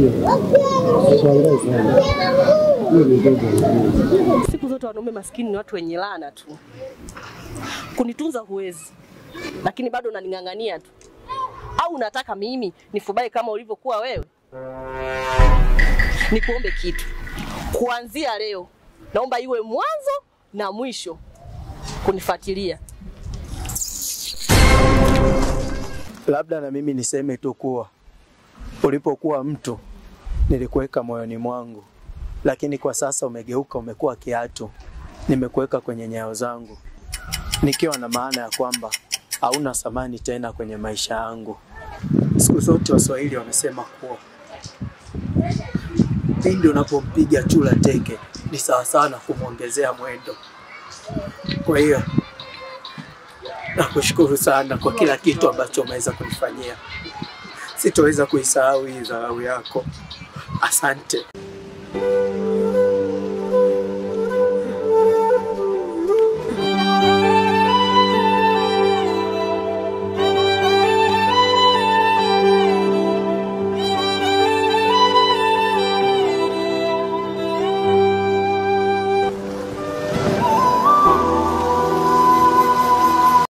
Usishangae sana. Siku zote wanaume maskini ni watu wenye laana tu. Kunitunza huwezi, lakini bado unaning'ang'ania tu. Au unataka mimi nifubae kama ulivyokuwa wewe? Nikuombe kitu. Kuanzia leo naomba iwe mwanzo na mwisho kunifuatilia. Labda na mimi niseme tu kuwa ulipokuwa mtu nilikuweka moyoni mwangu, lakini kwa sasa umegeuka, umekuwa kiatu. Nimekuweka kwenye nyayo zangu, nikiwa na maana ya kwamba hauna thamani tena kwenye maisha yangu. Siku zote Waswahili wamesema kuwa pindi unapompiga chura teke ni sawa sana kumwongezea mwendo. Kwa hiyo nakushukuru sana kwa kila kitu ambacho umeweza kunifanyia. Sitoweza kuisahau hii dharau yako. Asante.